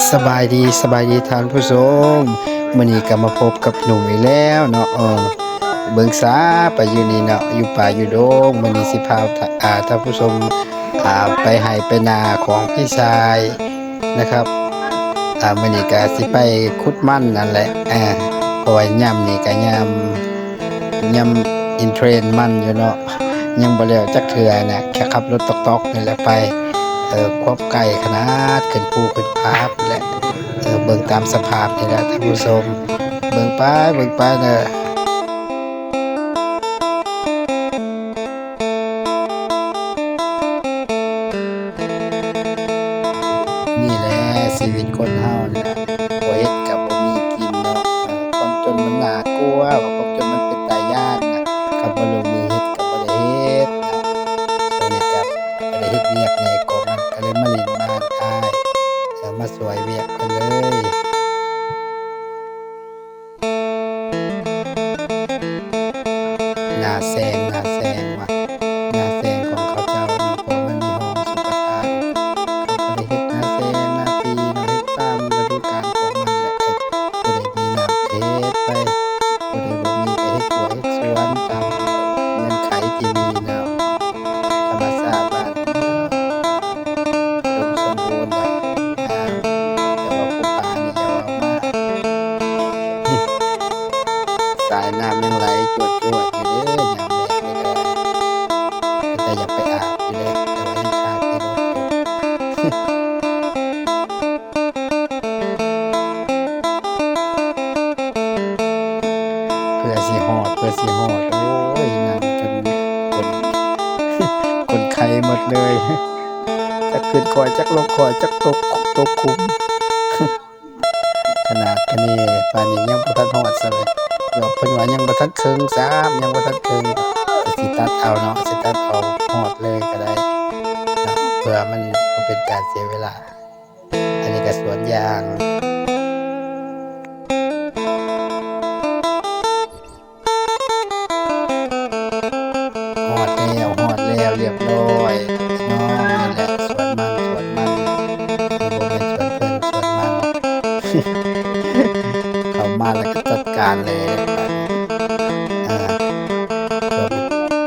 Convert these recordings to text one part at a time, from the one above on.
ສະບາຍດີ ສະບາຍດີທ່ານຜູ້ຊົມ, ມື້ນີ້ກໍມາພົບກັບໜຸ່ມອີກແລ້ວເນາະ. ເອີ ເບິ່ງສາໄປຢູ່ນີ້ເນາະ ຢູ່ປ່າຢູ່ດົງ. ມື້ນີ້ຊິພາ ອ່າ ທ່ານຜູ້ຊົມ ອ່າ ໄປໄຮ່ໄປນາຂອງພີ່ຊາຍນະຄັບ. ອ່າ ມື້ນີ້ກໍຊິໄປຂຸດມັນນັ້ນແຫຼະ ເອີ ເພາະວ່າຍາມນີ້ກໍຍາມ ຍັງອິນເທຣນມັນຢູ່ເນາະ ຍັງບໍ່ແລ້ວຈັກເທື່ອນະ ແຄ່ຂັບລົດຕອກໆນີ້ແຫຼະໄປ. ເອີ ຄວາມໄກຂະໜາດ ຂຶ້ນພູຂຶ້ນຜາພຸ້ນແຫຼະ. ເອີ ເບິ່ງຕາມສະພາບນີ້ແຫຼະທ່ານຜູ້ຊົມ ເບິ່ງໄປ ເບິ່ງໄປເດີ. ນີ້ແຫຼະຊີວິດຄົນເຮົານີ້ແຫຼະ ບໍ່ເຮັດກໍບໍ່ມີກິນເນາະ. ຄວາມຈົນມັນໜ້າກົວ ວ່າຄວາມຈົນມັນເປັນຕາຢ້ານນະ, ຄັນບໍ່ລົງມືເຮັດກໍບໍ່ໄດ້ເຮັດເນາະ. ຊ່ວງນີ້ກໍບໍ່ໄດ້ເຮັດວຽກແດ່ ກໍມັນກໍເລີຍມາຫຼິ້ນມາອ້າຍ ເອີ ມາຊ່ວຍວຽກເພິ່ນເລີຍ. ນາແຊງ ນາແຊງວ່າ ນາແຊງຂອງເຂົາເຈົ້າເນາະ ເພາະມັນມີຫ້ອງສົມປະທານ ເຂົາກໍໄດ້ເຮັດນາແຊງນາປີເນາະ ເຮັດຕາມລະດູການຂອງມັນແຫຼະ. ເຮັດ ຜູ້ໃດມີນ້ຳເຮັດໄປ ຜູ້ໃດບໍ່ມີກໍເຮັດຂົວເຮັດສວນຕາມເງື່ອນໄຂທີ່ມີເນາະ. ທຳມະຊາດບ້ານ ອຸດົມສົມບູນແລ້ວ ງາມ ແຕ່ວ່າພູຜານີ້ຢ່າເວົ້າມາກ ສາຍນ້ຳຍັງໄຫຼຈວດໆຢູ່ເດີ ຍາມແລງນີ້ກໍໄດ້ ເປັນຕາຢາກໄປອາບຢູ່ເດ້ ແຕ່ວ່າຍັງຄາກິໂລຢູ່. ເພື່ອຊິຮອດ ເພື່ອຊິຮອດ ໂອ້ຍ ນັ່ງຈົນກົ້ນ ກົ້ນໄຄໝົດເລີຍ ຈັກຂຶ້ນຄ່ອຍ ຈັກລົງຄ່ອຍ ຈັກຕົກ ຕົກຂຸມ ຂະໜາດຄະເນປານນີ້ຍັງບໍ່ທັນຮອດຊ້ຳເລີຍ ເພິ່ນວ່າຍັງບໍ່ທັນເຄິ່ງຊ້ຳ ຍັງບໍ່ທັນເຄິ່ງ ກໍຊິຕັດເອົາເນາະ ຊິຕັດເອົາຮອດເລີຍກໍໄດ້ເນາະ ເພື່ອມັນບໍ່ເປັນການເສຍເວລາ. ອັນນີ້ກໍສວນຢາງ ຮອດແລ້ວ ຮອດແລ້ວ ຮຽບຮ້ອຍ ພີ່ນ້ອງ. ນີ້ແຫຼະສວນມັນ ສວນມັນ ບໍ່ແມ່ນສວນເພິ່ນ ສວນມັນ ເຂົ້າມາແລ້ວກໍຈັດການເລີຍ ເອີ ເພື່ອ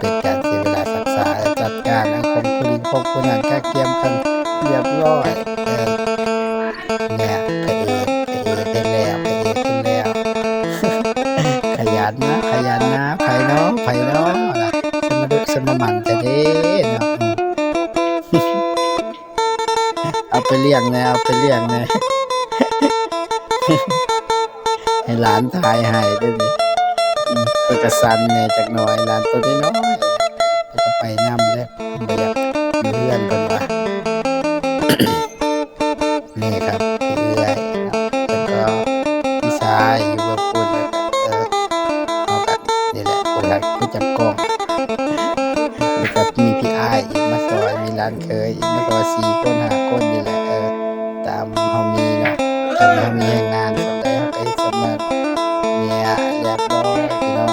ເປັນການເສຍເວລາ ສັກສາຈັດການເອົາຂອງຜູ້ນີ້ຂອງຜູ້ນັ້ນ ກະກຽມກັນຮຽບຮ້ອຍ ເອີ. ແນ່ ພະເອກ ພະເອກເຮັດແລ້ວ ພະເອກເຮັດແລ້ວ ຂະຫຍັນນະ ຂະຫຍັນນະ ໃຜເນາະ ໃຜເນາະ ນະ ສະມາດຸສະມາໝັ່ນແທ້ເດ້ເນາະ ເອົາໄປລ້ຽງແດ່ ເອົາໄປລ້ຽງແດ່ ໃຫ້ຫຼານຖ່າຍໃຫ້ເດ້ນີ້ ເພິ່ນກະສັ່ນແດ່ຈັກໜ້ອຍ ຫຼານໂຕນ້ອຍໆ ເພິ່ນກະໄປນຳເດ້ ບໍ່ຢາກຢູ່ເຮືອນເພິ່ນວ່າ. ນີ້ຄັບ ເອື້ອຍເນາະ ແລ້ວກໍພີ່ຊາຍຢູ່ເບື້ອງພຸ້ນ ແລ້ວກໍ ເອີ ເຮົາກໍນີ້ແຫຼະ ຜູ້ຮັກຜູ້ຈັບກ້ອງ ແລ້ວກໍມີພີ່ອ້າຍອີກມາຊ່ອຍ ມີຫຼານເຂີຍອີກມາຊ່ອຍ ສີ່ຄົນ ຫ້າຄົນນີ້ແຫຼະ ເອີ ຕາມເຮົາມີເນາະ ຕາມເຮົາມີແຮງງານສ່ຳໃດເຮົາກໍເຮັດສ່ຳນັ້ນ ເນຍ ຮຽບຮ້ອຍພີ່ນ້ອງ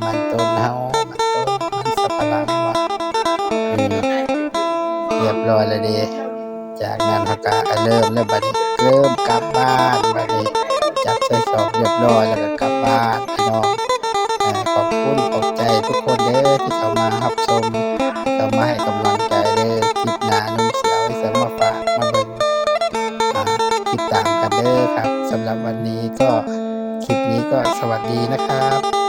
ມັນຕົ້ນເຮົາ ມັນຕົ້ນ ມັນສັບປະຫຼັງວ່າ ອືມ ຮຽບຮ້ອຍແລ້ວເດ້. ຈາກນັ້ນເຮົາກະເລີ່ມແລ້ວ ບາດນີ້ເລີ່ມກັບບ້ານ ບາດນີ້ຈັບໃສ່ຊອກຮຽບຮ້ອຍແລ້ວກະກັບບ້ານພີ່ນ້ອງ. ເອີ ຂອບຄຸນຂອບໃຈທຸກຄົນເດີທີ່ເຂົ້າມາຮັບຊົມ ທີ່ເຂົ້າມາໃຫ້ກຳລັງໃຈເດີ. ຄລິບໜ້າໜຸ່ມຊິເອົາອີ່ຫຍັງມາຝາກມາເບິ່ງ ອ່າ ຕິດຕາມກັນເດີຄັບ. ສຳລັບວັນນີ້ກໍ ຄລິບນີ້ກໍສະຫວັດດີນະຄັບ.